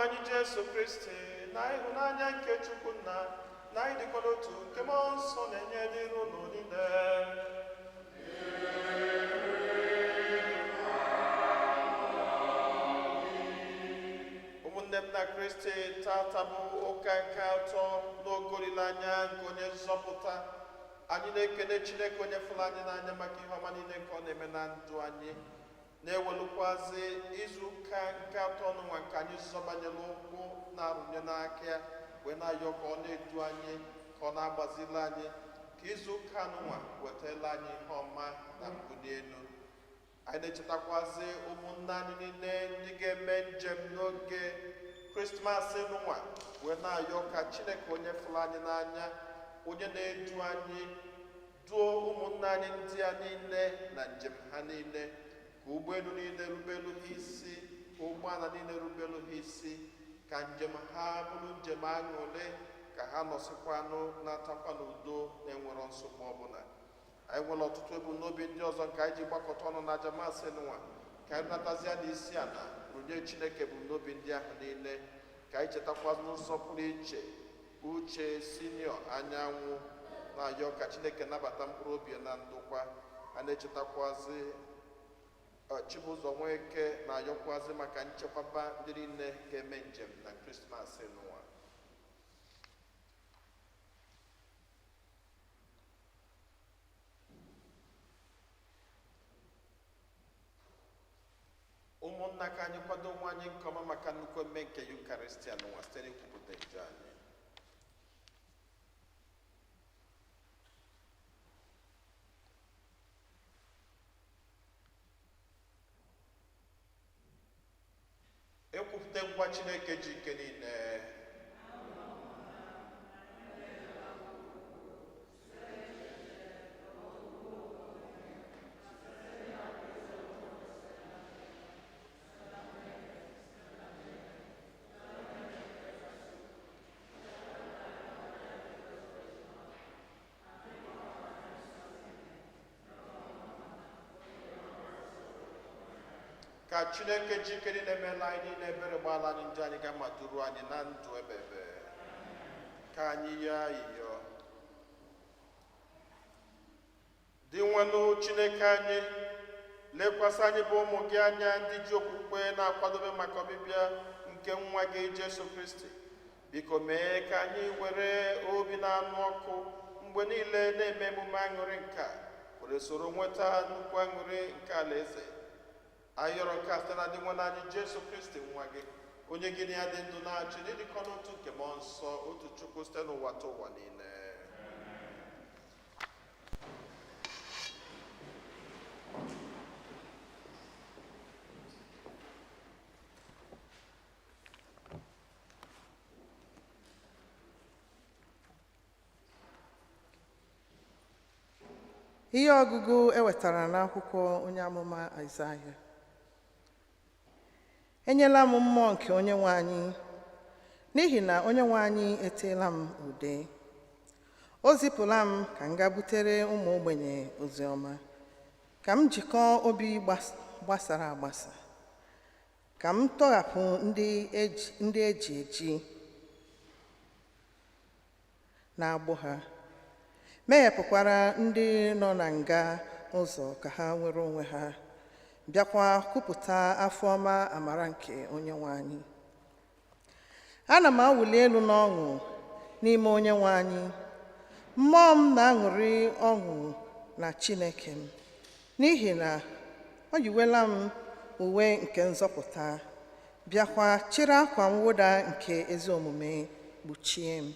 Anyị Jesu Kristi na ịhụnanya nke Chukwu Nna na ịdịkọ n'otu nke Mmụọ Nsọ na-enye dịrị unu niile. Ụmụnne m na Kristi, tata bụ ụka nke atọ n'oge olileanya nke onye nzọpụta. Anyị na-ekele Chineke onye fụrụ anyị n'anya maka ihe ọma niile nke ọ na-eme na ndụ anyị, na-ewelukwazi izu ụka nke atọ n'ụwa nke anyị zọbanyere ụkwụ na-arụnye n'aka ya, wee na-ayọ ka ọ na-edu anyị, ka ọ na-agbazili anyị, ka izu ụka n'ụwa wetala anyị ihe ọma na mbuli elu. Anyị na-echetakwazi ụmụnne anyị niile ndị ga-eme njem n'oge Krismas n'ụwa, wee na-ayọ ka Chineke onye fụrụ anyị n'anya, onye na-edu anyị, duo ụmụnne anyị ndị a niile na njem ha niile, ka ụgbọelu niile rubelu ha isi, ka ụgbọala niile rubelu ha isi, ka njem ha bụrụ njem aṅụrị, ka ha nọsịkwanụ na-atakwa n'udo na-enwero nsogbu ọbụla. Anyị nwere ọtụtụ ebumnobi ndị ọzọ nke anyị ji gbakọta ọnụ na aja masị n'ụwa, ka anyị natazie n'isi ala runye Chineke ebumnobi ndị ahụ niile. Ka anyị chetakwa n'ụzọ pụrụ iche Uche Sinio Anyanwụ, na-ayọ ka Chineke nabata mkpụrụ obi ya na ndokwa. A na-echetakwazi Chibụzọ Nweke, na-ayọkwazi maka nchekwaba ndị niile ga-eme njem na Krismas n'ụwa. Ụmụnna, ka anyị kwado onwe anyị nke ọma maka nnukwu emume nke Yukaristia n'ụwa site n'ikwupụta njọ anyị. Ekwupụta ngwa Chineke ji ike niile. Ka Chineke ji ike niile meela anyị niile ebere, gbaala anyị njọ anyị, ga ma duru anyị na ndụ ebebe. Ka anyị yọọ ayịyọ. Dinwenụ Chineke anyị, lekwasị anyị bụ ụmụ gị anya, ndị ji okwukwe na-akwadobe maka ọbịbịa nke nwa gị Jesu Kristi. Biko mee ka anyị were obi na-anụ ọkụ mgbe niile na-eme emume aṅụrị nke a, were soro nweta nnukwu aṅụrị nke alaeze. Anyị yọrọ nke a site na Dinwenụ anyị Jesu Kristi nwa gị, onye gị na ya dị ndụ na-achị n'ịdịkọ n'otu nke Mmụọ Nsọ, otu Chukwu, site n'ụwa ta ụwa niile. Ihe ọgụgụ ewetara n'akwụkwọ onye amụma Aịzaya. Enyela m mmụọ nke onye nwe anyị, n'ihi na onye nwe anyị eteela m ude. O zipụla m ka m gaa butere ụmụ ogbenye ozi ọma, ka m jikọọ obi gbasara agbasa, ka m tọghapụ ndị eji eji na-agbụ ha, meghepụkwara ndị nọ na nga ụzọ ka ha nwere onwe ha, bịakwa kwupụta afọ ọma amara nke onye nwe anyị. Ana m awụli elu n'ọṅụ n'ime onye nwe anyị, mmụọ m na-aṅụrị ọṅụ na Chineke m, n'ihi na ọ yiwela m uwe nke nzọpụta, bịakwa chịrị akwa mwụda nke ezi omume kpuchie m.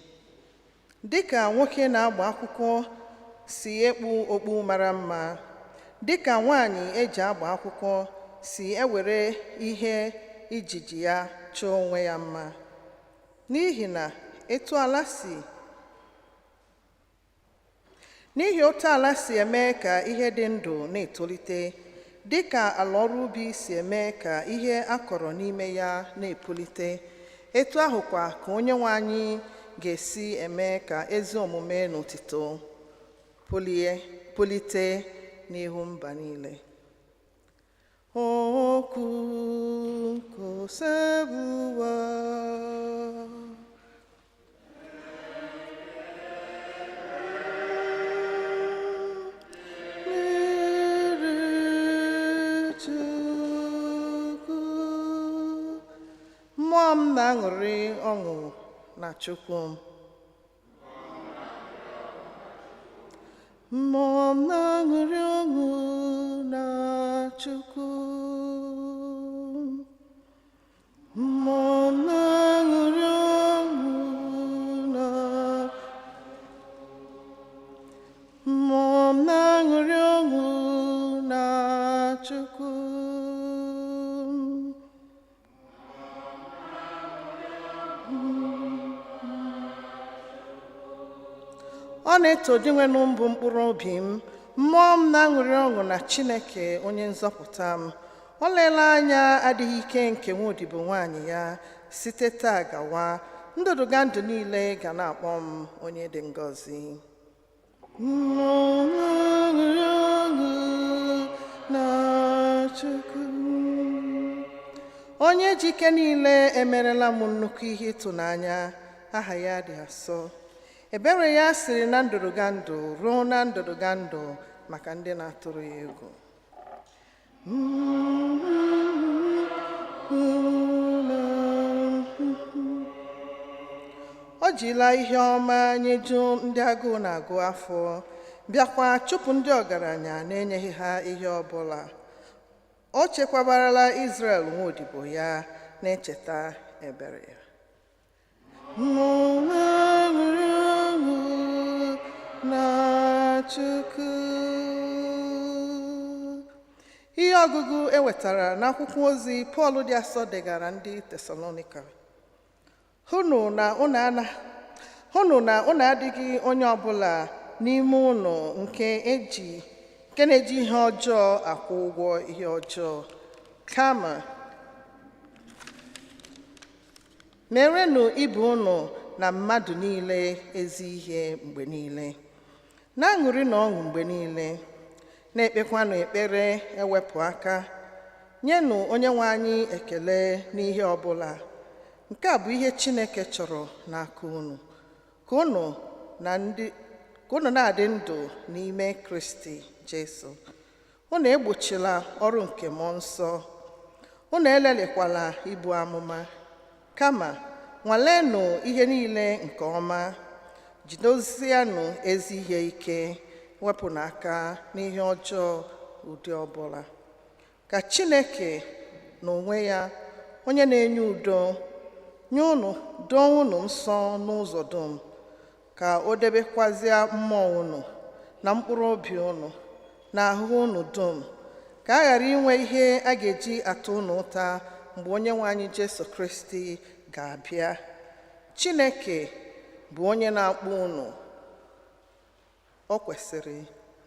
Dịka nwoke na-agba akwụkwọ si ekpu okpu mara mma, dịka nwaanyị eji agba akwụkwọ si ewere ihe ijiji ya chọọ onwe ya mma, n'ihi na etu ala si n'ihi otu ala si eme ka ihe dị ndụ na-etolite, dịka ala ọrụ ubi si eme ka ihe a kọrọ n'ime ya na-epulite, etu ahụkwa ka onye nwe anyị ga-esi eme ka ezi omume na otito pulite n'ihu mba niile. Okwu nke Osebụwa. Mmiri Chukwu. Mmụọ m na-aṅụrị ọṅụ na Chukwu m. Mmụọ m na-aṅụrị ọṅụ na Chukwu. Mmụọ m na-aṅụrị ọṅụ na Mmụọ m na-aṅụrị ọṅụ na Chukwu. Ọ na-eto Dinwenụ mbụ mkpụrụ obi m. Mmụọ m na-aṅụrị ọṅụ na Chineke onye nzọpụta m. O leela anya adịghị ike nke nwa odibo nwaanyị ya. Site taa gawa, ndụdụga ndụ niile ga na-akpọ m onye dị ngọzi. Mmụọ m na-aṅụrị ọṅụ na Chukwu. Onye ji ike niile emerela m nnukwu ihe ịtụnanya, aha ya dị asọ. Ebere ya siri na ndụrụga ndụ ruo na ndụrụga ndụ maka ndị na-atụrụ ya egwu. O jila ihe ọma nyejuo ndị agụụ na-agụ afọ, bịakwa chụpụ ndị ọgaranya na-enyeghị ha ihe ọbụla. O chekwabarala Izrel nwa odibo ya, na-echeta ebere ya. Mmụọ na-aṅụrị ọṅụ na Chukwu. Ihe ọgụgụ e wetara n'akwụkwọ ozi Pọl dị asọ degara ndị Tesalonika. Hụnụ na unu hụnụ na unu adịghị onye ọbụla n'ime unu nke na-eji ihe ọjọọ akwụ ụgwọ ihe ọjọọ, kama merenụ ibe unu na mmadụ niile ezi ihe mgbe niile. Na-aṅụrịnụ ọṅụ mgbe niile, na-ekpekwanụ ekpere ewepụ aka. Nyenụ Onyenwe anyị ekele n'ihe ọbụla. Nke a bụ ihe Chineke chọrọ n'aka unu, ka unu na-adị ndụ n'ime Kristi Jesu. Unu egbochila ọrụ nke Mmụọ Nsọ. Unu elelikwala ibu amụma, kama nwalenụ ihe niile nke ọma. Jidozienụ ezi ihe ike, wepụnụ aka n'ihe ọjọọ ụdị ọbụla. Ka Chineke n'onwe ya, onye na-enye udo, nye unu doo unu nsọ n'ụzọ dum, ka o debekwazịa mmụọ unu na mkpụrụ obi unu na ahụ unu dum, ka a ghara inwe ihe a ga-eji atụ unu ụta mgbe Onyenwe anyị Jesu Kristi ga-abịa. Chineke bụ onye na-akpọ unu, o kwesịrị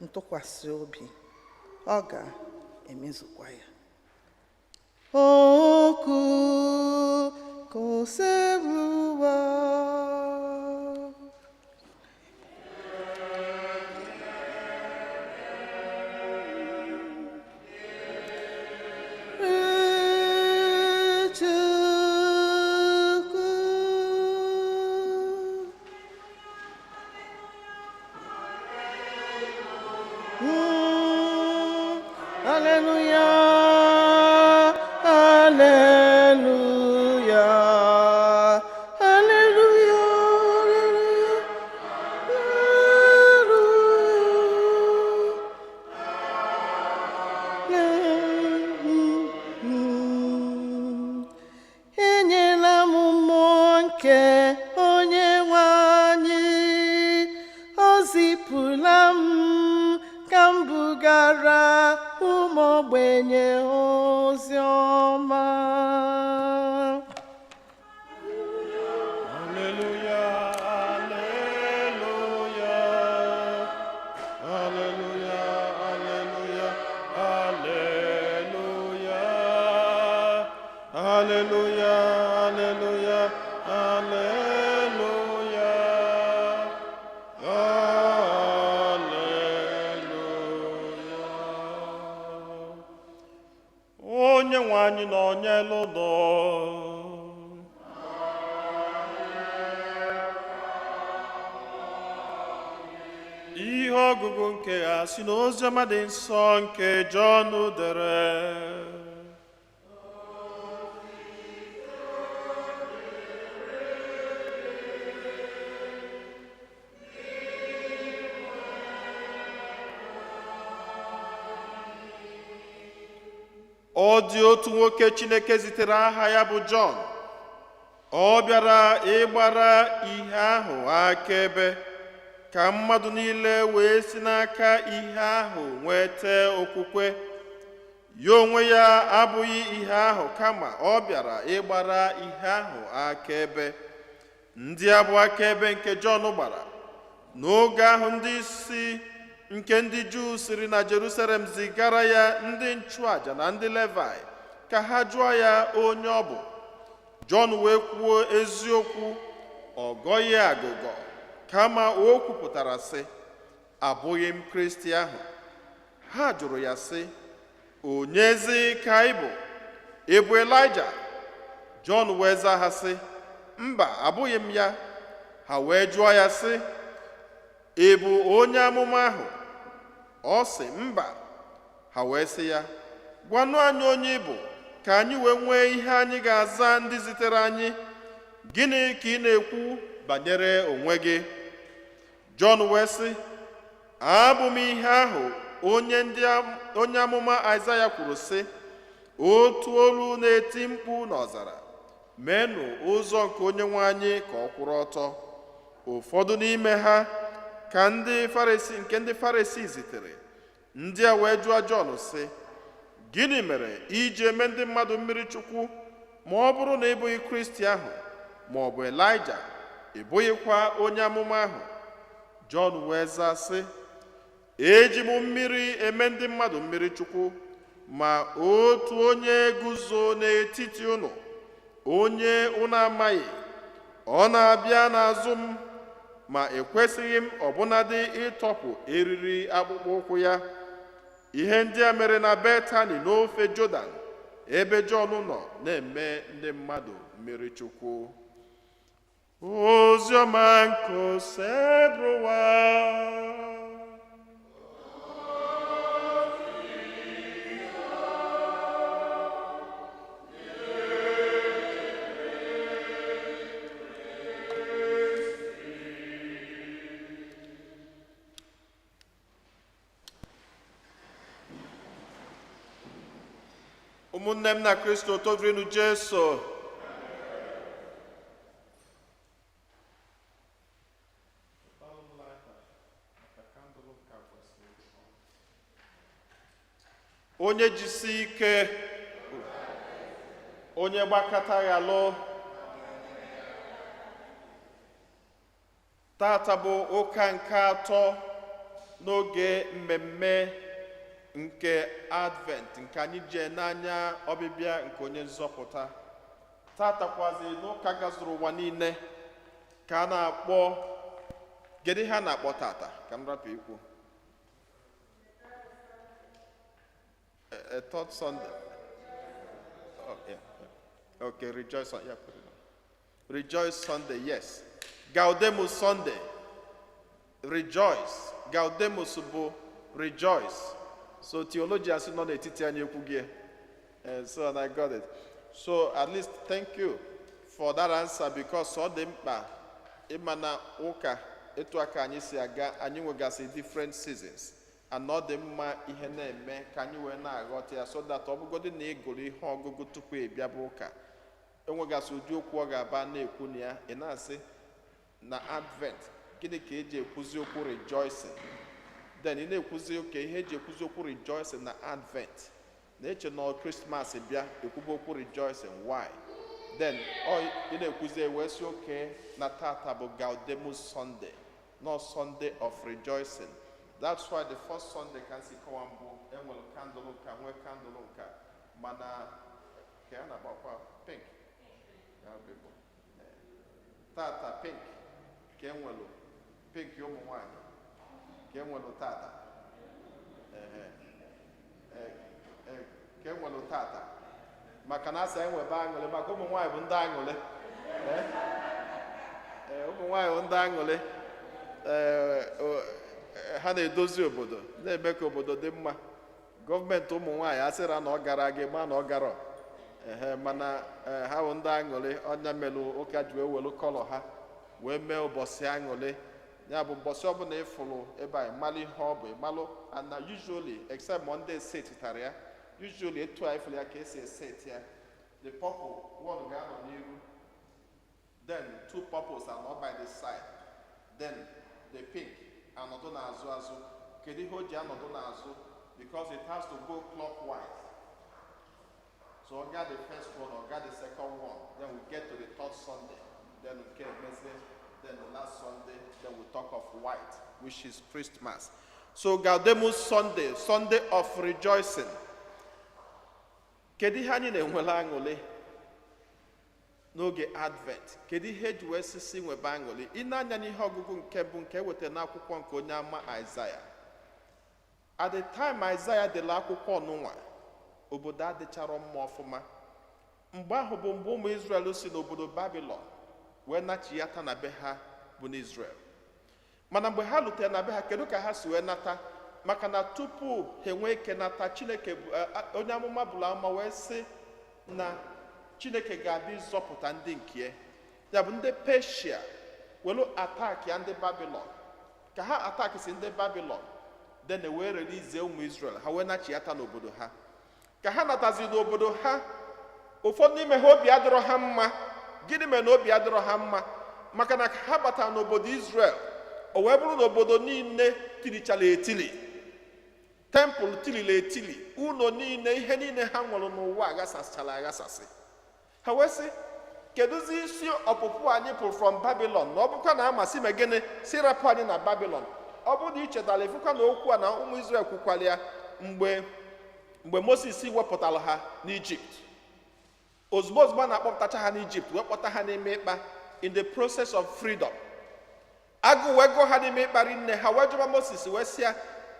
ntụkwasị obi, ọ ga-emezukwa ya. Okwu ka Osebụwa. Chukwu. Hallelujah, hallelujah, hallelujah, hallelujah. Enyela m mmụọ nke onye nwe anyị, o zipụla m ka m bugara ụmụ ogbenye ozi ọma. Hallelujah, hallelujah, hallelujah, hallelujah, hallelujah, hallelujah, hallelujah, hallelujah, hallelujah. anyị nọnyelu unu. Ihe ọgụgụ nke a si n'oziọma dị nsọ nke Jọn dere. Ọ dị otu nwoke Chineke zitere, aha ya bụ Jọn. Ọ bịara ịgbara ihe ahụ akaebe, ka mmadụ niile wee si n'aka ihe ahụ nweta okwukwe. Ya onwe ya abụghị ihe ahụ, kama ọ bịara ịgbara ihe ahụ akaebe. Ndị a bụ akaebe nke Jọn gbara. N'oge ahụ, ndị isi nke ndị Juu siri na Jerusalem zigara ya ndị nchụaja na ndị Levi ka ha jụọ ya onye ọ bụ. Jọn wee kwuo eziokwu, ọ gọghị agụgọ, kama o kwupụtara sị, "Abụghị m Kristi ahụ." Ha jụrụ ya sị, "Onyezi ka ị bụ? Ị bụ Elaịja?" Jọn wee zaa ha sị, "Mba, abụghị m ya." Ha wee jụọ ya sị, "Ị bụ onye amụma ahụ?" Ọ sị, "Mba." Ha wee sị ya, "Gwanụ anyị onye ị bụ, ka anyị wee nwee ihe anyị ga-aza ndị zitere anyị. Gịnị ka ị na-ekwu banyere onwe gị?" Jọn wee sị, "Abụ m ihe ahụ onye amụma Aịzaya kwuru sị, 'Otu olu na-eti mkpu n'ọzara, meenụ ụzọ nke Onye nwe anyị ka ọ kwụrụ ọtọ.'" Ụfọdụ n'ime ha ka ndị Farisi nke ndị Farisi zitere. Ndị a wee jụọ Jọn sị, "Gịnị mere iji eme ndị mmadụ mmiri Chukwu ma ọ bụrụ na ị bụghị Kristi ahụ, ma ọ bụ Elaịja, ị bụghịkwa onye amụma ahụ?" Jọn wee zaa sị, "Eji m mmiri eme ndị mmadụ mmiri Chukwu, ma otu onye guzo n'etiti unu, onye unu amaghị. Ọ na-abịa n'azụ m, ma ekwesịghị m ọbụnadị ịtọpụ eriri akpụkpọ ụkwụ ya." Ihe ndị a mere na Betani n'ofe Jọdan, ebe Jọn nọ na-eme ndị mmadụ mmiri Chukwu. Oziọma nke Osebụrụwa. Ụmụnne m na Kristo, tovrinu Jesu. Onye jisi ike, onye gbakọta ya lụ. Tata bụ ụka nke atọ n'oge mmemme nke Advent, nke anyị ji n'anya ọbịbịa nke Onye Nzọpụta. Tata kwazi n'ụka gazuru ụwa niile ka a na-akpọ, kedu ihe a na-akpọ tata? Ka m rapụ ikwu. Third Sunday. Oh, yeah. Okay, rejoice on, yeah, put it on. Rejoice Sunday, yes. Gaudemus Sunday. Rejoice. Gaudemus bụ rejoice. So theologians nọ n'etiti anyị ekwughị. So and I got it. So at least thank you for that answer, because ọ dị mkpa ịma na ụka etu aka anyị si aga, anyị nwegasị different seasons, and ọ dị mma ihe na-eme ka anyị wee na-aghọta ya, so that ọ bụgodị na ị gụrụ ihe ọgụgụ tupu ị bịaba ụka, enwegasị ụdị okwu ọ ga-aba na-ekwu na ya, ị na-asị na Advent gịnị ka eji ekwuzi okwu rejoicing? Then ị na-ekwuzi oke ihe eji ekwuzi okwu rejoicing na Advent, na-eche na Christmas bịa ekwuba okwu rejoicing, why? Then ọ ị na-ekwuzi wee sị oke na tata bụ Gaudemus Sunday, not Sunday of rejoicing. That's why the first Sunday ka nsi kọwa mbụ, enwere candle nka, nwee candle nka, mana ka a na-agbakwa pink. Ya bụ tata pink ka enwelu, pink ụmụ nwanyị ka enwelu tata. Ka enwelu tata. Maka na asị anyị nwebe aṅụrị, maka ụmụ nwaanyị bụ ndị aṅụrị. Ee, ụmụ nwaanyị bụ ndị aṅụrị. Ee, ha na-edozi obodo, na-eme ka obodo dị mma. Gọọmenti ụmụ nwaanyị asịra na ọ gara aga ma na ọ gara ehe, mana ha bụ ndị aṅụrị. Ọnya melụ ụka ji wee welu colour ha wee mee ụbọchị aṅụrị. Ya bụ, ụbọchị ọbụla ịfụrụ ebe a, ịmalụ ihe ọ bụ, ịmalụ. And na usually, except Monday setịtara ya, usually etu a ịfụrụ ya ka esi eset ya. The purple one ga-anọ n'iru, then two purples are not by the side, then the pink anọdụ n'azụ azụ. Kedu ihe o ji anọdụ n'azụ? Because it has to go clockwise. So ọ gaa the first one, or gaa the second one, then we get to the third Sunday, then nke emezie, then the last Sunday, then we talk of white, which is Christmas. So Gaudeamus Sunday, Sunday of rejoicing. Kedu ihe anyị na-enwere aṅụrị n'oge Advent? Kedu ihe eji wee sisi nwebe aṅụrị? Ị na-anya n'ihe ọgụgụ nke bụ nke eweta n'akwụkwọ nke onye ama Aịzaya. At the time Aịzaya dere akwụkwọ ọnụnwa, obodo adịchara mma ọfụma. Mgbe ahụ bụ mgbe ụmụ Israel si n'obodo Babilọn wee nachiyata na be ha bụ n'Israel. Mana mgbe ha lutere na be ha, kedu ka ha si wee nata? Maka na tupu ha enwee ike nata, Chineke onye amụma bụrụ ama wee sị na Chineke ga-abịa ịzọpụta ndị nke ya. Ya bụ, ndị Peshia welu attack ya ndị Babilọn. Ka ha attack si ndị Babilọn, then wee release ụmụ Israel, ha wee nachiyata n'obodo ha. Ka ha natazi n'obodo ha, ụfọdụ n'ime ha obi adịrọ ha mma. Gịnị mere na obi adịrọ ha mma? Maka na ka ha batara n'obodo Israel, o wee bụrụ na obodo niile tilichara etili, temple tilili etili, ụlọ niile, ihe niile ha nwere n'ụwa aghasasịchara aghasasị. Ha wee sị, kedụzi isi ọpụpụ anyị pụrụ from Babylon, na ọ bụkwa na amasị ma gịnị si rapụ anyị na Babylon? Ọ bụrụ na ị chetara, ifụkwa na okwu a na ụmụ Israel kwukwara ya mgbe Moses wepụtara ha n'Ijipt. Ozugbo ozugbo a na-akpọpụtacha ha n'Ijipt wee kpọta ha n'ime ịkpa, in the process of freedom, agụụ wee gụọ ha n'ime ịkpa rinne. Ha wee jụba Moses, wee sị ya,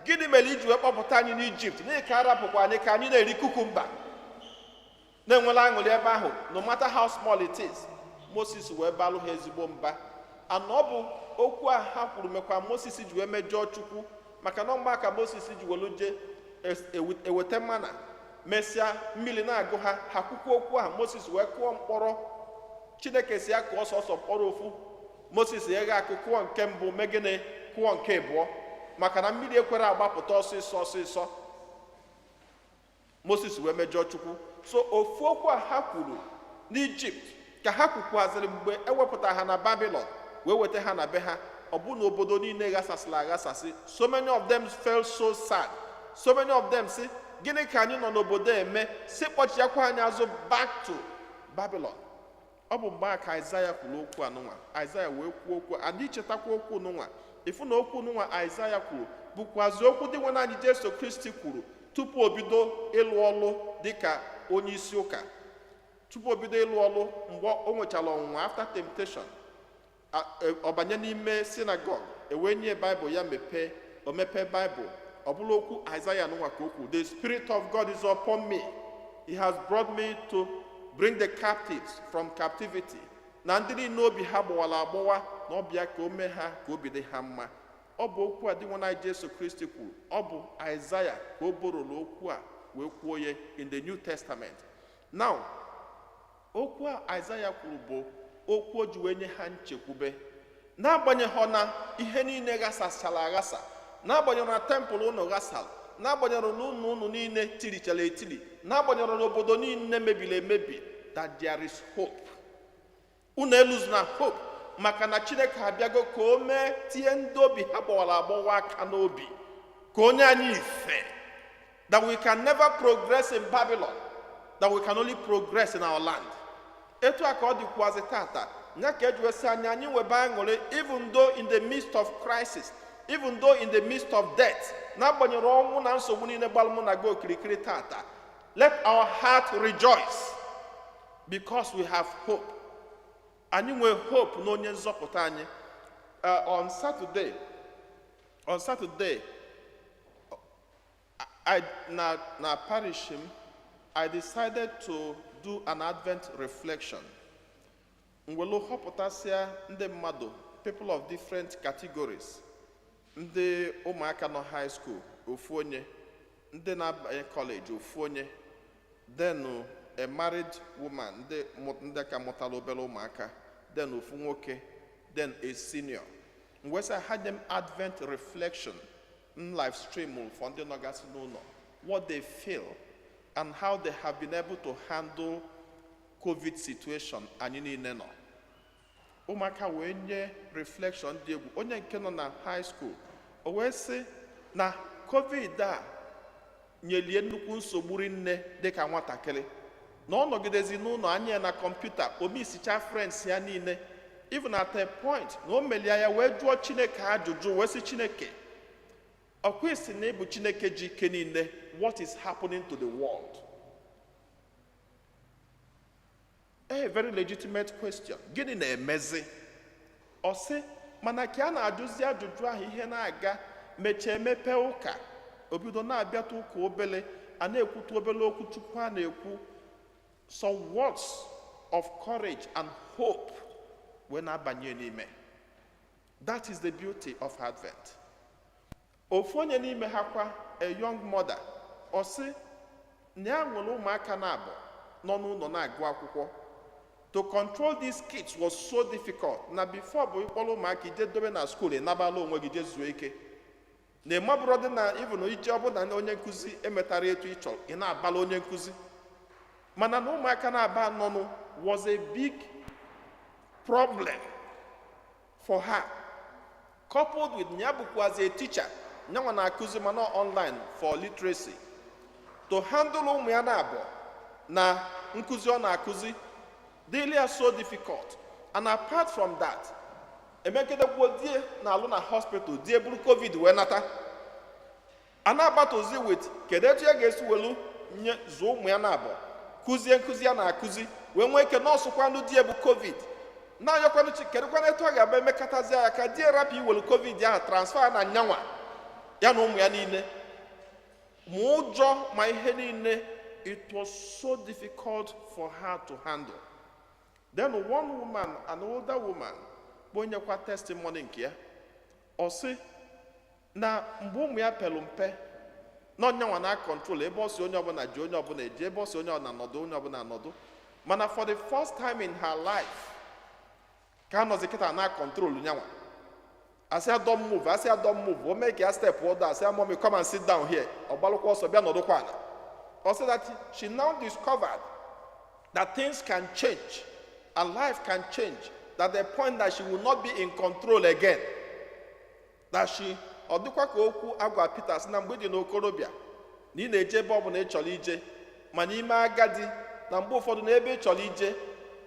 gịnị mere iji wee kpọpụta anyị n'Ijipt? N'ihi ka a rapụkwa anyị ka anyị na-eri cucumber, na-enwela aṅụrị ebe ahụ, no matter how small it is. Moses wee balụ ha ezigbo mba. Ana ọ bụ okwu a ha kwuru mekwa Moses ji wee mejọọ Chukwu, maka na mgbe ka Moses ji welu jee eweta mana, mesịa mmiri na-agụ ha, ha kwukwu okwu ahụ. Moses wee kụọ mkpọrọ. Chineke si ya kụọ sọsọ mkpọrọ ofu. Moses eghe akụ, kụọ nke mbụ, megịnị, kụọ nke abụọ, maka na mmiri ekwere agbapụta ọsịsọ ọsịsọ. Moses wee mejọọ Chukwu. So ofu okwu a ha kwuru n'Ijipt ka ha kwukwazịrị mgbe ewepụtara ha na Babilon wee weta ha na be ha. Ọ bụ na obodo niile ghasasịrị aghasasị. So many of them felt so sad. So many of them si, gịnị ka anyị nọ n'obodo eme? Si kpọchiakwa anyị azụ back to Babylon. Ọ bụ mgbe a ka Aịzaya kwuru okwu anụnwa. Aịzaya wee kwuo okwu adị. Chetakwa okwu nụnwa, ịfụ na okwu nụnwa Aịzaya kwuru bụkwazi okwu dị nwe anyị Jesu Kristi kwuru tupu o bido ịlụ ọlụ dịka onye isi ụka, tupu o bido ịlụ ọlụ mgbe o nwechara ọnwụnwa, after temptation. Ọ banye n'ime synagogue, ewee nye Baịbụl ya mepee. O mepee Baịbụl, ọ bụrụ okwu Aịzaya nụnwa ka o kwuru: "The Spirit of God is upon me. He has brought me to bring the captives from captivity." Na ndị niile obi ha gbawara agbawa, na ọbịa ka o mee ha ka obi dị ha mma. Ọ bụ okwu a dị nwe anyị Jesu Kristi kwuru. Ọ bụ Aịzaya ka o borolo okwu a wee kwuo ya in the New Testament. Now, okwu a Aịzaya kwuru bụ okwu o ji wee nye ha nchekwube, n'agbanyeghị na ihe niile ghasachara aghasa, n'agbanyeghị na temple unu ghasara, n'agbanyeghị na ụlọ unu niile tirichara etili, n'agbanyeghị na obodo niile mebiri emebi, that there is hope. Unu eluzuna hope, maka na Chineke abịago ka o mee tinye ndị obi ha gbawara agbawa aka n'obi, ka onye anyị ife, that we can never progress in Babylon, that we can only progress in our land. Etu a ka ọ dịkwuazị tata. Ya ka eji wesị anyị, anyị nwebe aṅụrị, even though in the midst of crisis, even though in the midst of death, n'agbanyeghị ọnwụ na nsogbu niile gbara mụ na gị okirikiri tata, let our heart rejoice because we have hope. Anyị nwee hope n'onye nzọpụta anyị. On Saturday, I, na parish m, I decided to do an Advent reflection. Mwelu họpụtasịa ndị mmadụ, people of different categories. Ndị ụmụaka nọ high school, ofu onye. Ndị na-abanye college, ofu onye. Then a married woman, ndị ka mụtara obere ụmụaka. Then ofu nwoke, then a senior. Mgbe sị ha nye m Advent reflection m live stream for ndị nọgasị n'ụlọ, what they feel and how they have been able to handle COVID situation anyị niile nọ. Ụmụaka wee nye reflection dị egwu. Onye nke nọ na high school, o wee sị na COVID a nyelie nnukwu nsogbu rinne dịka nwatakịrị, na ọ nọgidezi n'ụlọ anya ya na kọmputa, omisicha friends ya niile, even at a point na o melie ya wee jụọ Chineke ajụjụ, wee sị, "Chineke, ọkwa isi na ịbụ Chineke ji ike niile, what is happening to the world?" A very legitimate question. Gịnị na-emezi? Ọ sị mana ka a na-ajụzi ajụjụ ahụ, ihe na-aga, mechie mepee ụka, obido na-abịata ụka obele, a na-ekwute obele okwu Chukwu, a na-ekwu some words of courage and hope wee na-abanye n'ime. That is the beauty of Advent. Ofu onye n'ime ha kwa, a young mother, ọ sị na ya nwere ụmụaka na-abụ nọ n'ụlọ na-agụ akwụkwọ. To control these kids was so difficult, na before bụ ịkpọrọ ụmụaka ije dobe na school, ịnabala onwe gị, jee zuo ike, na ịmabụrụ dị na even ije ọbụla na onye nkụzi emetara etu ị chọrọ, ị na-abala onye nkụzi. Mana na ụmụaka na-aba nọnụ was a big problem for her, coupled with ya bụkwazi a teacher, nyanwa na-akụzi mana online for literacy. To handle ụmụ ya na-abụ na nkụzi ọ na-akụzi dịrị ya so difficult. And apart from that, emegidekwuo die na-alụ na hospital, die buru COVID wee nata, a na-agbatozi with kedu etu ya ga-esi welu nye zụọ ụmụ ya na-abụ, kụzie nkụzi ya na-akụzi, wee nwee ike nọọsụ kwanụ die bụ COVID na-ayọkwanụ chi, kedụkwanụ etu a ga-abịa emekọtazi ya ka die rapụ iwelu COVID ahụ transfer na nyanwa ya na ụmụ ya niile, ma ụjọ ma ihe niile. It was so difficult for her to handle. Then one woman, an older woman, bụ onye kwa testimony nke ya, ọ sị na mgbe ụmụ ya pelu mpe na ọnyanwa na control ebe ọ si onye ọbụla ji, onye ọbụla eji, ebe ọ si onye ọbụla nọdụ, onye ọbụla nọdụ. Mana for the first time in her life ka a nọzi kịta na control nyanwa. Asị ya, "Don't move." Asị ya, "Don't move." O mee ka ya step ụda, asị ya, "Mommy, come and sit down here." Ọ gbalụkwa ọsọ bịa nọdụkwa ala. Ọ sị that she now discovered that things can change and life can change, that the point that she will not be in control again, that she, ọ dịkwa ka okwu agwa Peter sị na mgbe ị dị n'okorobịa na ị na-eje ebe ọbụla ị chọrọ ije, ma n'ime agadi na mgbe ụfọdụ na ebe ị chọrọ ije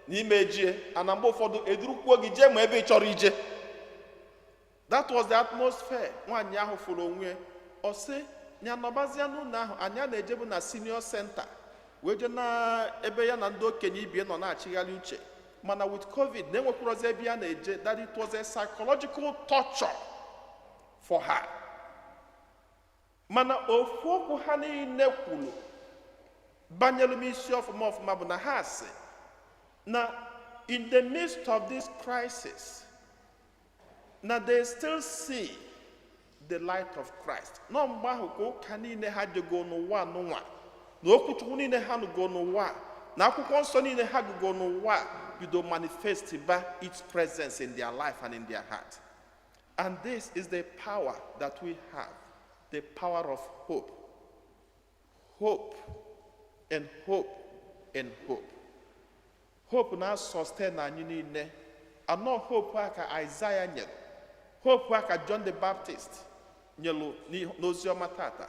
na ime ejie a, na mgbe ụfọdụ edurukwuo gị jee ma ebe ị chọrọ ije. That was the atmosphere nwaanyị ahụ fụrụ onwe ya. Ọ sị ya nọbazie n'ụlọ ahụ anyị a na-ejebu na senior center, wee jee na ebe ya na ndị okenye ibie nọ na-achịgharị uche. Mana with COVID na-enwekwurozi ebe ya na-eje, that it was a psychological torture for her. Mana ofu okwu ha niile kwuru banyere m isi ọfụma ọfụma bụ na ha sị na in the midst of this crisis, na they still see the light of Christ. Nọ mgbe ahụ ka ụka niile ha jego n'ụwa n'ụwa, na okwuchukwu niile ha nụgo n'ụwa, na akwụkwọ nsọ niile ha gụgo n'ụwa bido manifest ba its presence in their life and in their heart. And this is the power that we have, the power of hope, hope and hope and hope. Hope na sustain anyị niile anọ. Hope a ka Isaiah nyere, hope a ka John the Baptist nyelu n'oziọma tata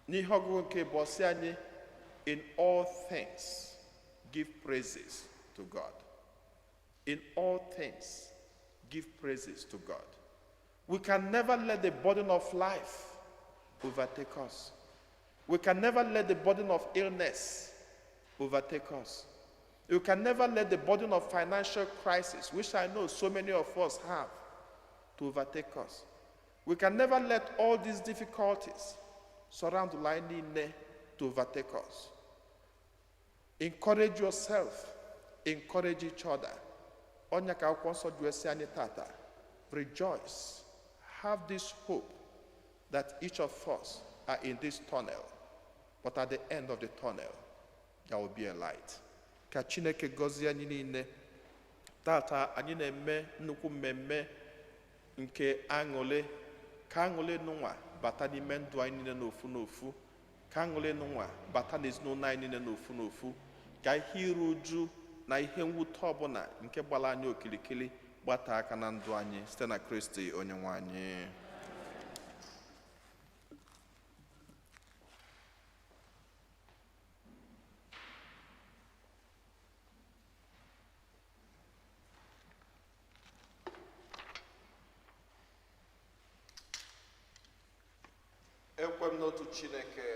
n'ihe ọgụgụ nke bụ ọsị anyị, "In all things give praises to God." In all things give praises to God. We can never let the burden of life overtake us. We can never let the burden of illness overtake us. You can never let the burden of financial crisis, which I know so many of us have, to overtake us. We can never let all these difficulties surround life niile to overtake us. Encourage yourself, encourage each other. Ọnya ka akwụkwọ nsọ ji wee sị anyị tata, rejoice, have this hope that each of us are in this tunnel, but at the end of the tunnel there will be a light. Ka Chineke gọzie anyị niile. Tata anyị na-eme nnukwu mmemme nke aṅụrị. Ka aṅụrị nụnwa bata n'ime ndụ anyị niile n'ofu n'ofu. Ka aṅụrị nụnwa bata n'ezinụlọ anyị niile n'ofu n'ofu. Ka ihe iru uju na ihe mwute ọbụla nke gbara anyị okirikiri gbata aka na ndụ anyị site na Kristi onye nwe anyị. Ekwe m n'otu Chineke,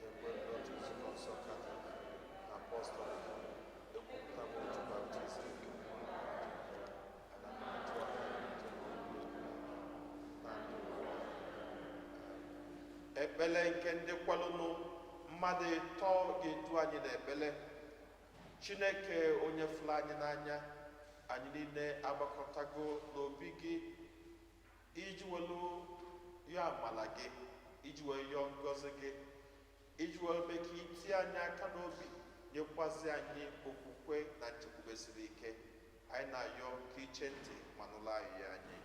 ekwe m n'otu nzukọ nsọ Katọlik na apọstọlik, ekwupụta m otu baptizim nke mmiri. Ana m atụ anya mbilite n'ọnwụ na ndụ ụwa. Ekpele nke ndị kwalụnụ mmadụ ịtọ ga-edu anyị n'ekpele. Chineke onye fụrụ anyị n'anya, anyị niile agbakọtago n'obi gị iji welu yọọ amala gị, iji wee yọọ ngọzi gị, iji wee mee ka itinye anyị aka n'obi, nyekwazi anyị okwukwe na nchekwube siri ike. Anyị na-ayọ ka iche ntị ma nụrụ ayịyọ anyị.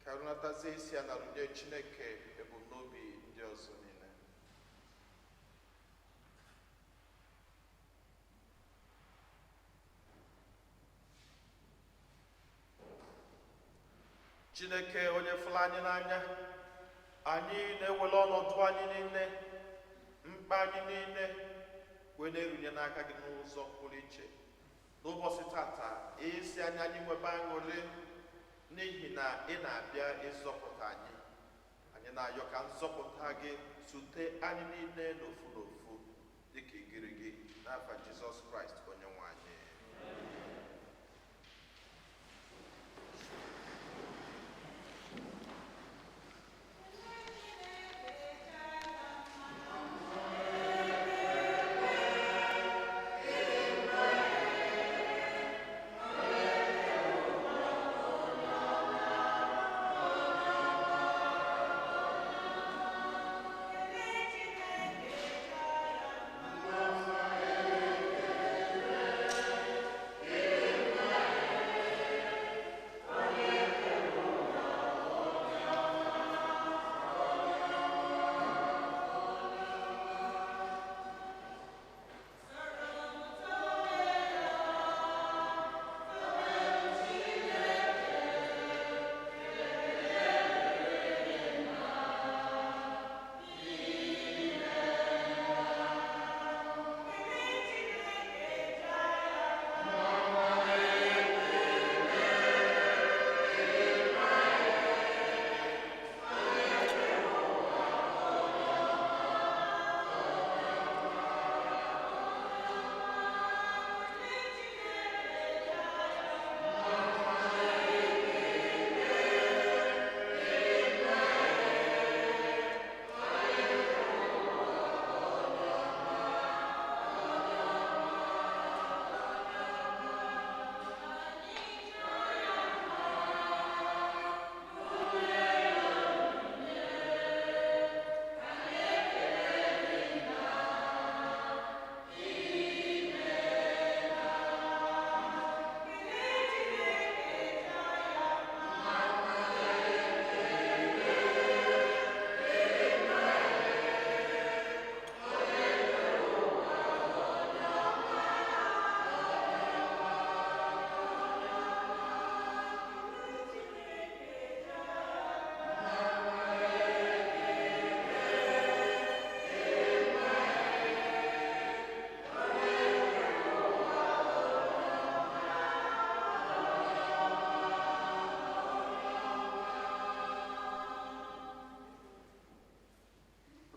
Ka runatazie isi ya na runye Chineke ebumnobi ndị ọzọ niile. Chineke onye fụrụ anyị n'anya, anyị na-ewere ọnọdụ anyị niile, mkpa anyị niile, wee na-erunye n'aka gị n'ụzọ pụrụ iche. N'ụbọchị tata, isi anya anyị nwebe aṅụrị n'ihi na ị na-abịa ịzọpụta anyị. Anyị na-ayọ ka nzọpụta gị zute anyị niile n'ofu n'ofu dịka igirigi, n'afa Jizọs Kraịst onye nwe anyị.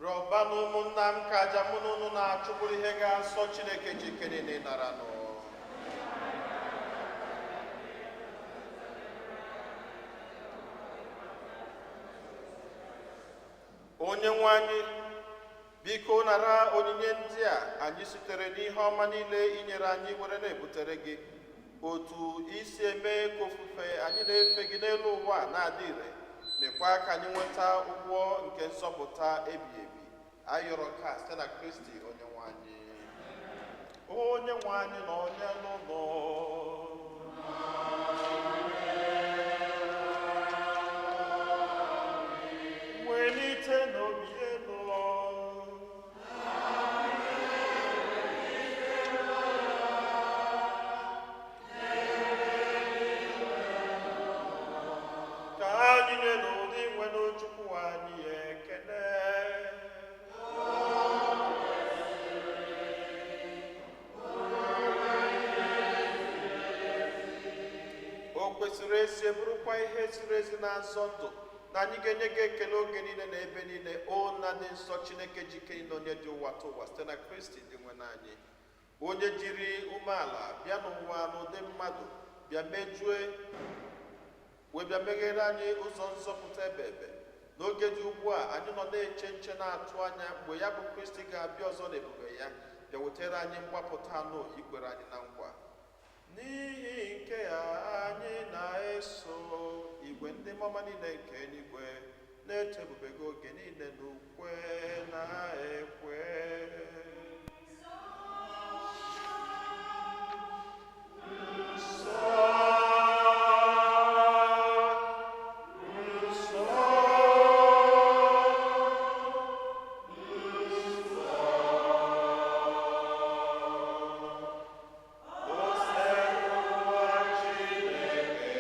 Rịọbanụ ụmụnna m ka aja mụ na unu na-achụ bụrụ ihe ga-asọ Chineke ji ike niile naranụ. Onye nwe anyị, biko nara onyinye ndị a anyị sitere n'ihe ọma niile inyere anyị were na-ebutere gị, otu isi eme ka ofufe anyị na-efe gị n'elu ụwa na-adị ire, mekwa ka anyị nweta ụgwọ nke nzọpụta ebighị ebi. Anyị yọrọ nke a site na Kristi onye nwe anyị. Onye nwe anyị na onye n'ụlọ. Welite n'obi elu. Ka anyị nye n'ụdị nwere Chukwu anyị ekele. O kwesịrị ezi, bụrụkwa ihe ziri ezi na-azọ ndụ, na anyị ga-enye gị ekele oge niile na ebe niile, o nna dị nsọ, Chineke jike na onye dị ụwa tụ ụwa, site na Kristi dị nwe anyị, onye jiri umeala bịa n'ụwa n'ụdị mmadụ, bịa mejue wee bịa meghere anyị ụzọ nzọpụta ebe ebe. N'oge dị ugbu a, anyị nọ na-eche nche, na-atụ anya mgbe ya bụ Kristi ga-abịa ọzọ n'ebube ya, bịa wetara anyị mgbapụta anụ ikwere anyị na nkwa. N'ihi nke ya, anyị na-eso igwe ndị mmụọ niile nke eluigwe na-eto ebube gị oge niile n'ukwe na-ekwe. Nsọ, nsọ, nsọ, Osebụrụwa Chineke.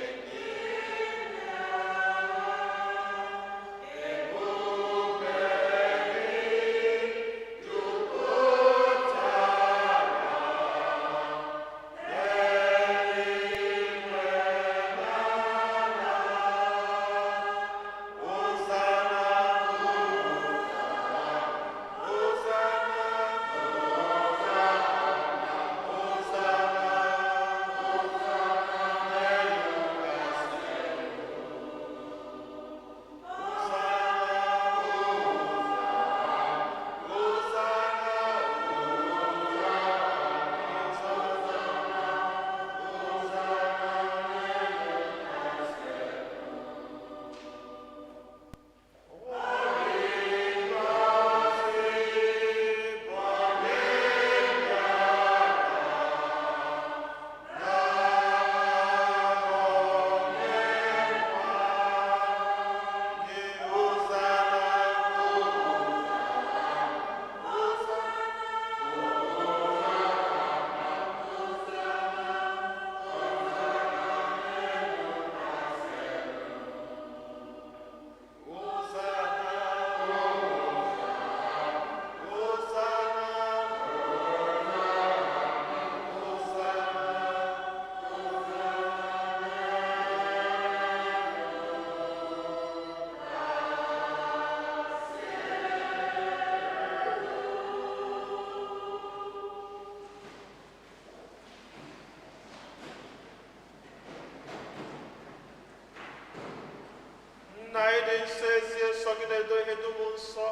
Ịdị nsọ ezie nsọ gị na-edo ihe dum nsọ.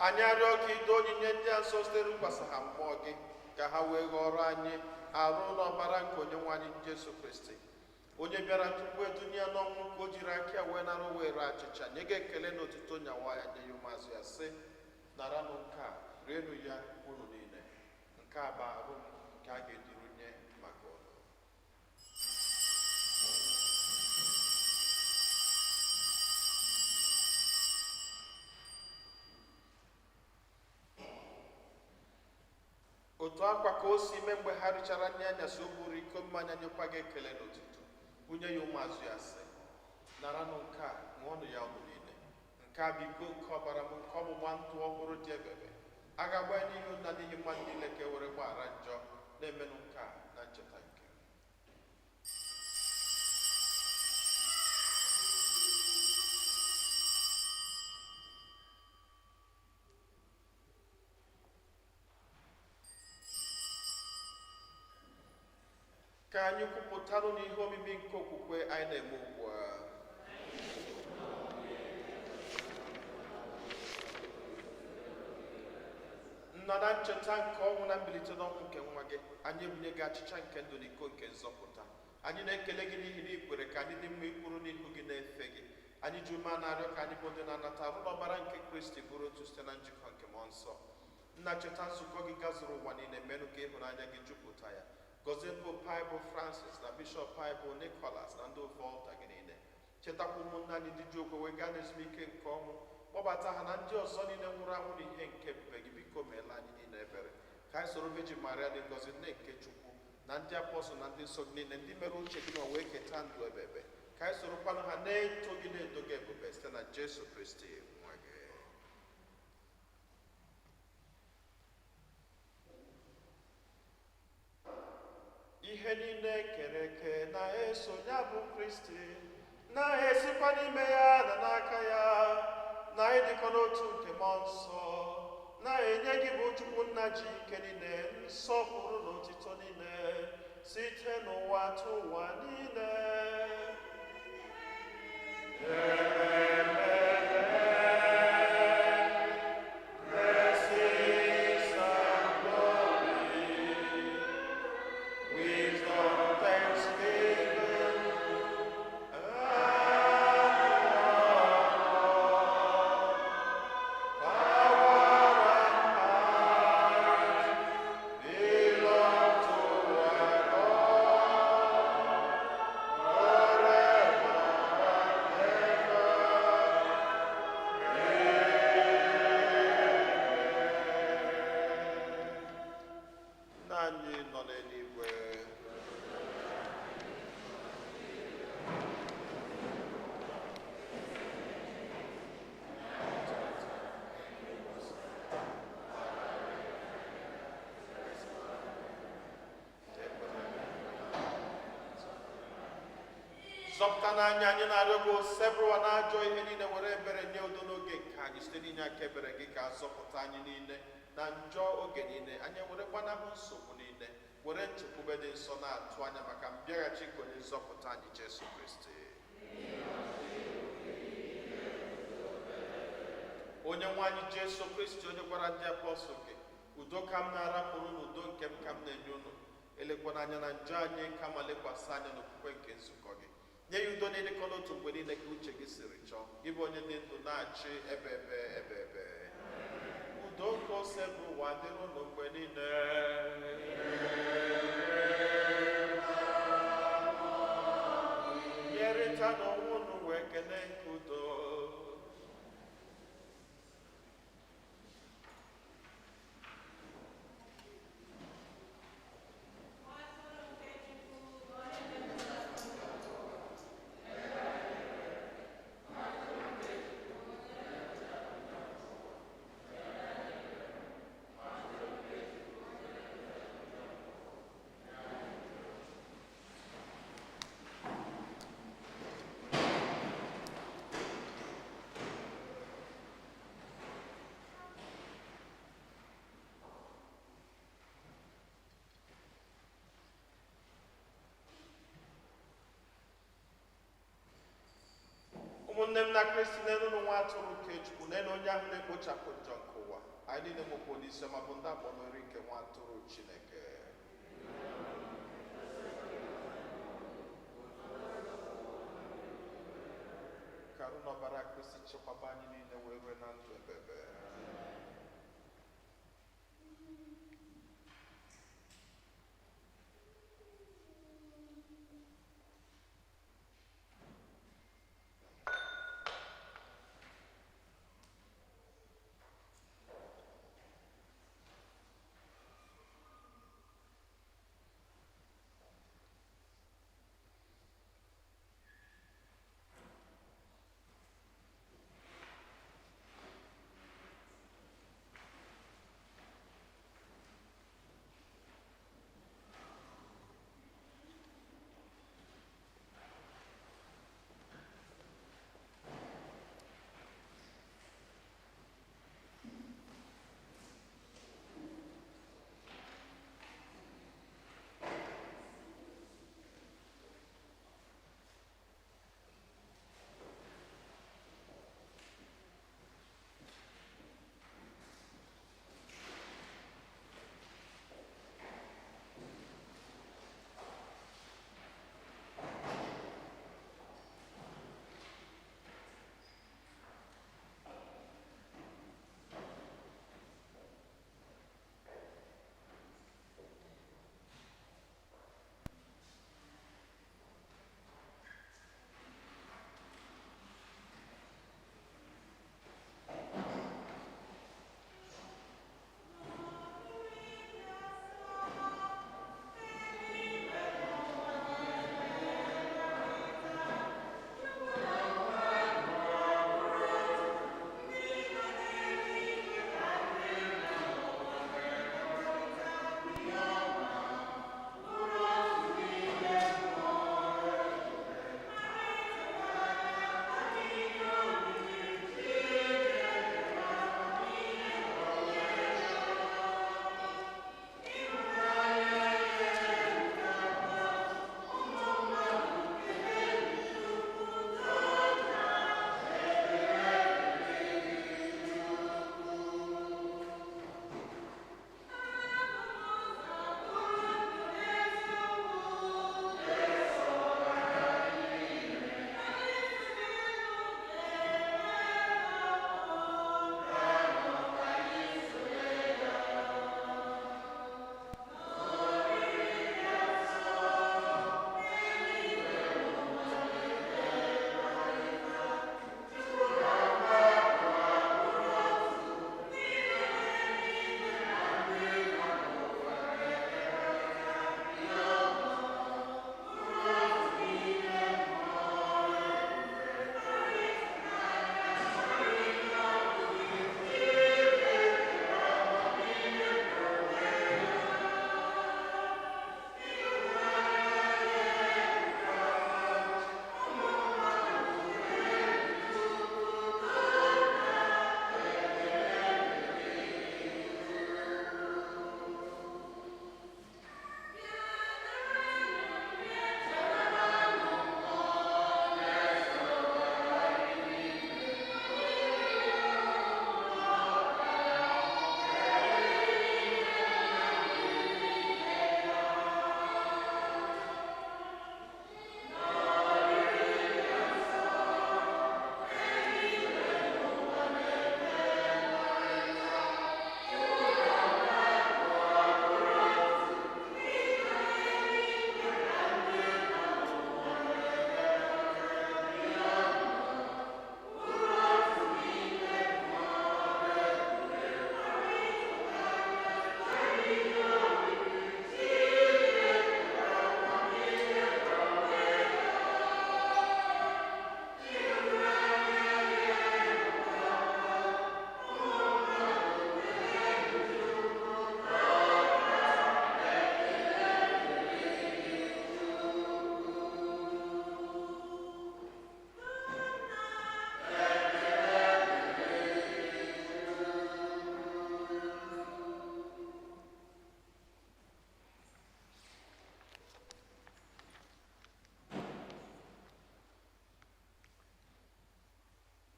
Anyị arịọ ka ido onyinye ndị a nsọ site n'ịkwasa ha mmụọ gị, ka ha wee ghọrọ anyị arụ na ọbara nke onye nwe anyị Jesu Kristi, onye bịara tupu edunye ya n'ọnwụ, ka o jiri aka ya wee nara were achịcha nye gị ekele na otuto, nyawa ya nye ya ụmụazụ ya, sị: naranụ nke a, rienụ ya unu niile, nke a bụ arụ m nke a ga-eduru nye maka unu. Otu akwa ka o si mee mgbe ha richara nri anyasị, o buru iko mmanya, nyekwa gị ekele na otuto, bunye ya ụmụazụ ya, sị: naranụ nke a, ṅụọnụ ya unu niile, nke a bụ iko nke ọbara m, nke ọgbụgba ndụ ọhụrụ dị ebebe, a ga-agba ya n'ihu na n'ihi mmadụ niile ka e were gbaghara njọ. Na-emenụ nke a na ncheta nke m. Ka anyị kwupụtanụ n'ihe omimi nke okwukwe anyị na-eme ugbu a. Nna, na ncheta nke ọnwụ na mbilite n'ọnwụ nke nwa gị, anyị ebunye gị achịcha nke ndụ na iko nke nzọpụta. Anyị na-ekele gị n'ihi na ị kwere ka anyị dị mma ikwuru n'ihu gị na-efe gị. Anyị ji ume na-arịọ ka anyị bụ ndị na-anata arụ na ọbara nke Kristi bụrụ otu site na njikọ nke mmụọ nsọ. Nna, cheta nzukọ gị gazuru ụwa niile, menụ ka ịhụnanya gị jupụta ya. Gọzie Pope anyị bụ Francis na Bishọp anyị bụ Nicholas na ndị ofe ọlta gị niile. Chetakwa ụmụnna anyị ndị ji okwe wee gaa n'ezumike nke ọnwụ, kpọbata ha na ndị ọzọ niile nwụrụ anwụ n'ihe nke ebube gị. Biko meela anyị niile ebere, ka anyị soro Virgin Maria dị ngọzi, nne nke Chukwu, na ndị apọstụl na ndị nsọ gị niile, ndị mere uche gị ma wee keta ndụ ebebe, ka anyị sorokwanụ ha na-eto gị na-edo gị ebube site na Jesu Kristi nwa gị. Ihe niile kere eke na-eso ya bụ Kristi, na-esikwa n'ime ya na n'aka ya, na ịdịkọ n'otu nke mmụọ nsọ, na-enye gị bụ Chukwu nna ji ike niile nsọpụrụ na otito niile site n'ụwa tụ ụwa niile. Blessings and glory, wisdom, thanksgiving, and honor, power and might belong to our God forever and ever. Nna anyị nọ n'eluigwe, zọpụta n'anya anyị na-arịọ gị, osebụrụwa na ajọ ihe niile, were ebere nye udo n'oge nke anyị. Site n'inye aka ebere gị ka azọpụta anyị niile na njọ oge niile, anyị were gbanahụ nsogbu niile, were nchekwube dị nsọ na-atụ anya maka mbịaghachi nke onye nzọpụta anyị Jesu Kristi. Onye nwe anyị Jesu Kristi, onye gwara ndị apọstụl gị, udo ka m na-arapụrụ na udo nke m ka m na-enye unu, elekwana anya na njọ anyị, kama lekwasị anya n'okwukwe nke nzukọ gị, nye ya udo na ịdịkọ n'otu mgbe niile ka uche gị siri chọọ, gị bụ onye dị ndụ na-achị ebe ebe ebe ebe. Udo nke ose bụ ụwa dịrị unu mgbe niile. Nyerịta n'onwe unu wee kene nke udo. Na Kristi n'elu nwa atụrụ nke Chukwu, n'elu onye ahụ na-ekpochapụ njọ nke ụwa. Anyị niile nwekwa onyeisi ọma bụ ndị akpọrọ nke nwa atụrụ Chineke. Ka arụ na ọbara Kristi chekwaba anyị niile wee rue na ndụ ebebe.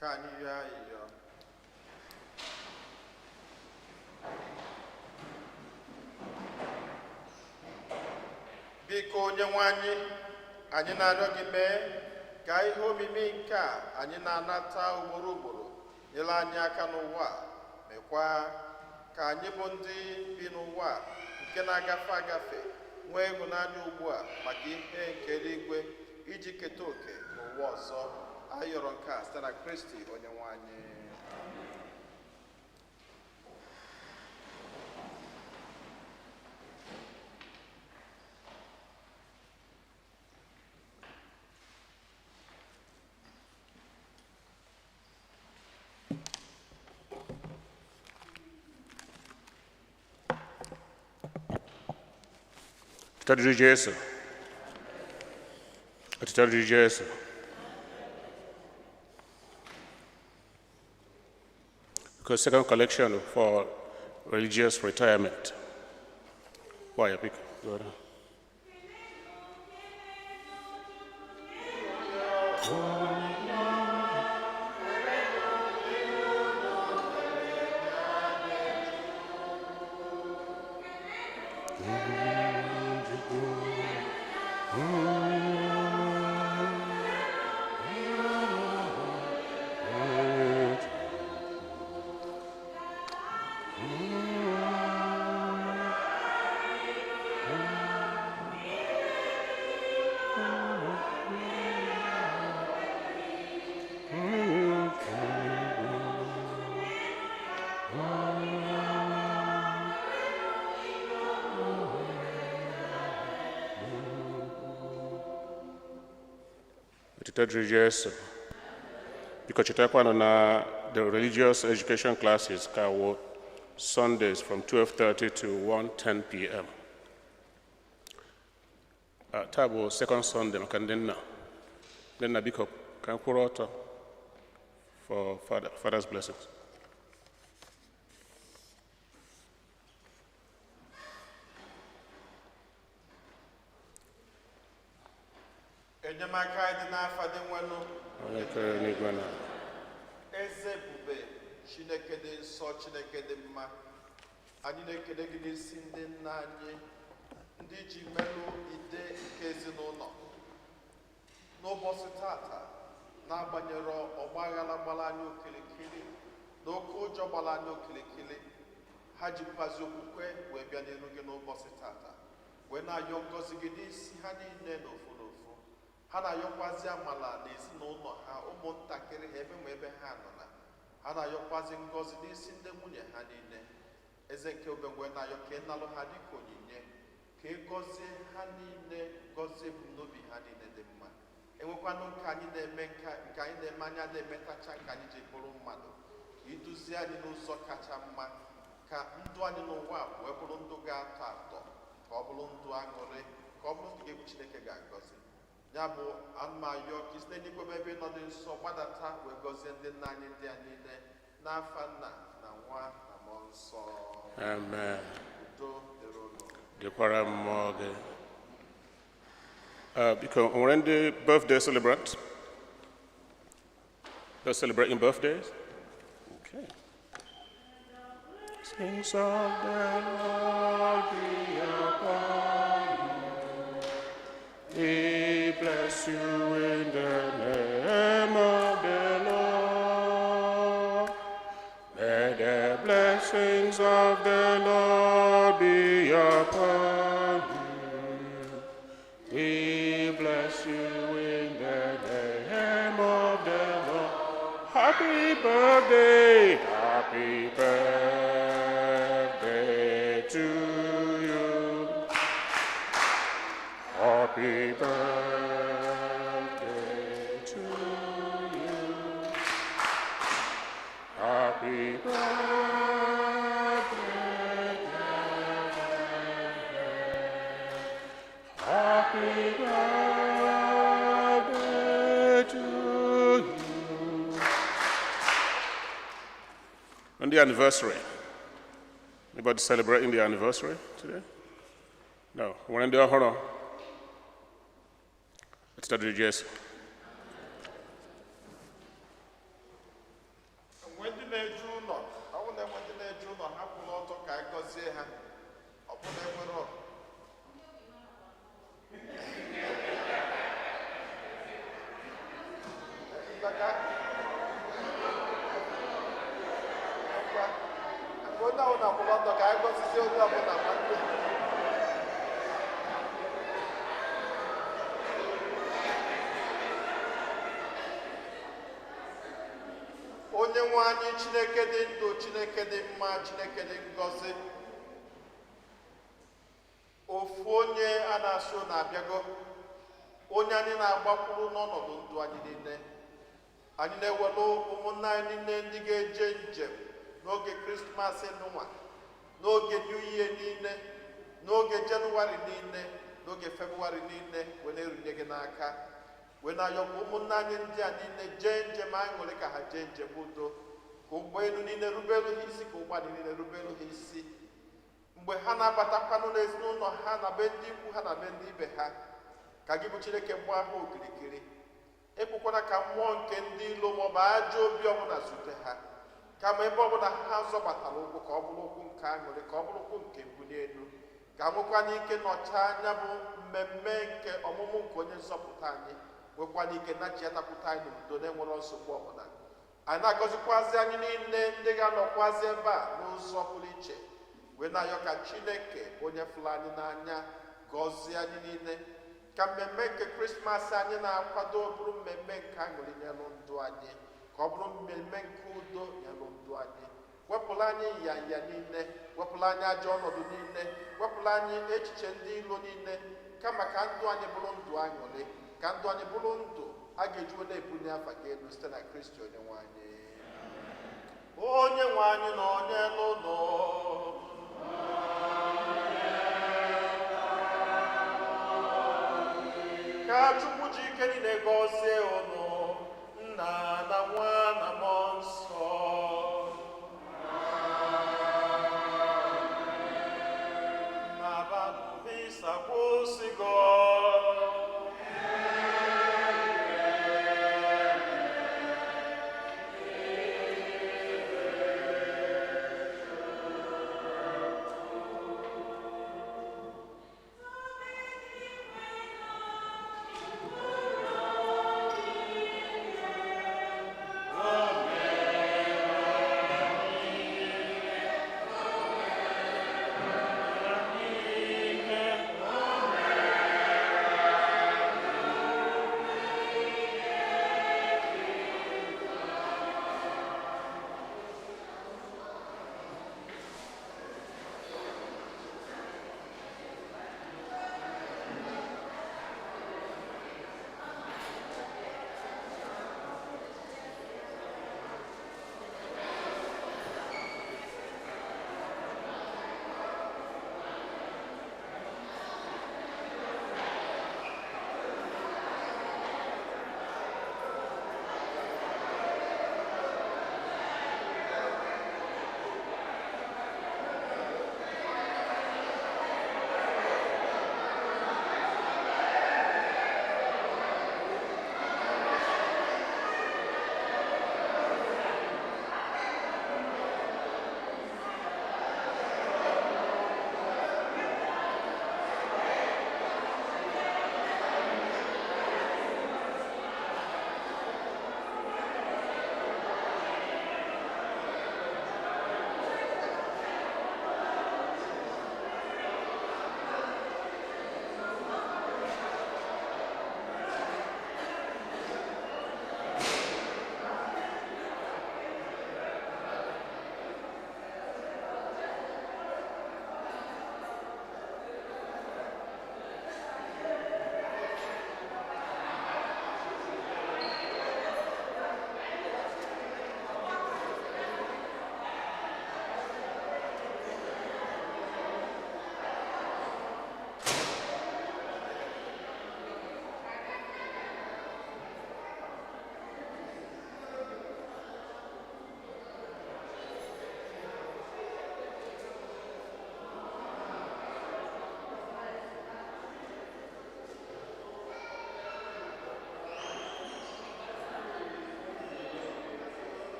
Ka anyị yọọ ayịyọ. Biko, onye nwe anyị, anyị na-arịọ gị, mee ka ihe omimi nke a anyị na-anata ugboro ugboro nyere anyị aka n'ụwa a, mekwa ka anyị bụ ndị bi n'ụwa a nke na-agafe agafe nwee ịhụnanya ugbu a maka ihe nke eluigwe iji keta oke n'ụwa ọzọ. Anyị yọrọ nke a site na Kristi onye nwe anyị. Otito dịrị Jesu. Otito dịrị Jesu. Because second collection for religious retirement. Why, pick? Go ahead. Otito dịrị Jesu. Biko, chetakwanụ na the religious education classes ka wụ Sundays from 12:30 to 1:10 p.m. Taa bụ second Sunday maka ndị nna. Ndị nna, biko, ka m kwụrụ ọtọ for father's blessings. Enyemaka anyị dị n'afa dị nwenụ, Onye kere n'igwe na eze ebube, Chineke dị nsọ, Chineke dị mma. Anyị na-ekele gị n'isi ndị nna anyị, ndị ji melụ ide nke ezinụlọ n'ụbọchị tata, na-agbanyere ọgbaghara gbara anyị okirikiri na oke ụjọ gbara anyị okirikiri. Ha jikwazi okwukwe wee bịa n'iru gị n'ụbọchị tata, wee na-ayọ ngọzi gị n'isi ha niile n'ofu n'ofu. Ha na-ayọkwazi amala na ezinụlọ ha, ụmụntakịrị ha, ebe ma ebe ha nọ na ha na-ayọkwazi ngọzi n'isi ndị nwunye ha niile. Eze nke obengwe, na-ayọ ka ị nalụ ha dịka onyinye, ka ị gọzie ha niile, gọzie ebumnobi ha niile dị mma. Enwekwanụ nke anyị na-eme, nke anyị na-eme anya na-emetacha, nke anyị ji bụrụ mmadụ, ka iduzie anyị n'ụzọ kacha mma, ka ndụ anyị n'ụwa a wee bụrụ ndụ ga-atọ atọ, ka ọ bụrụ ndụ aṅụrị, ka ọ bụrụ ndụ ga-egwu Chineke ga-agọzi. Ya bụ, anụmayọ ka isi n'eluigwe bụ ebe ịnọ dị nsọ gbadata wee gọzie ndị nna anyị ndị a niile, n'afa Nna na Nwa na Mmụọ Nsọ. Amen. Udo dịrị unu. Dịkwara mmụọ gị. Biko, o nwere ndị birthday celebrant? Those celebrating birthdays? Okay. Sings of the Lord be upon you. He bless you in the name of the Lord. May the blessings of the Lord be upon you. We bless you in the name of the Lord. Happy birthday, happy birthday to you. Happy birthday to you. Happy birthday, happy birthday to you. On the anniversary. Anybody celebrating the anniversary today? No. When ndị ọhụrụ? Otito dịrị Jesu. gọzie ha. Ọ bụ na enwere maka ngwa, mgbe onye ọbụla kwụrụ ọtọ ka anyị gọzizie onye ọbụla ma ndị. Onye nwe anyị, Chineke dị ndụ, Chineke dị mma, Chineke dị ngọzi, ofu onye a na-asụ na-abịago, onye anyị na-agbakwuru n'ọnọdụ ndụ anyị niile. Anyị na-ewelu ụmụnna anyị niile ndị ga-eje njem n'oge Krismas nụnwa, n'oge New Year niile, n'oge Jenụwarị niile, n'oge Febrụwarị niile, wee na-erunye gị n'aka, wee na-ayọkwa ụmụnna anyị ndị a niile jee njem aṅụrị, ka ha jee njem udo, ka ụgbọelu niile rubelu ha isi, ka ụgbọala niile rubelu ha isi mgbe ha na-abatakwanụ n'ezinụlọ ha na be ndị ikwu ha na be ndị ibe ha. Ka gị bụ Chineke gbaa ha okirikiri. Ekwekwana ka mmụọ nke ndị ilo maọbụ ajọ obi ọbụla zute ha, kama ebe ọbụla ha zọbatara ụkwụ, ka ọ bụrụ ụkwụ nke aṅụrị, ka ọ bụrụ ụkwụ nke mbuli elu, ka nwekwana ike nọchaa anya bụ mmemme nke ọmụmụ nke onye nzọpụta anyị, nwekwana ike nachiatakwute anyị n'udo na-enwero nsogbu ọbụla. Anyị na-agọzikwazi anyị niile ndị ga-anọkwazi ebe a n'ụzọ pụrụ iche, wee na-ayọ ka Chineke onye fụrụ anyị n'anya gọzie anyị niile, ka mmemme nke Krismas anyị na-akwado bụrụ mmemme nke aṅụrị nyelụ ndụ anyị, ka ọ bụrụ mmemme nke udo nyelụ ndụ anyị. Wepụrụ anyị nyanya niile, wepụrụ anyị ajọ ọnọdụ niile, wepụrụ anyị echiche ndị ilo niile, kama ka ndụ anyị bụrụ ndụ aṅụrị, ka ndụ anyị bụrụ ndụ a ga-ejiwe na-ebunye afa gị elu, site na Kristi onye nwe anyị. Onye nwe anyị na onye n'ụlọ. Ka Chukwu ji ike niile gọzie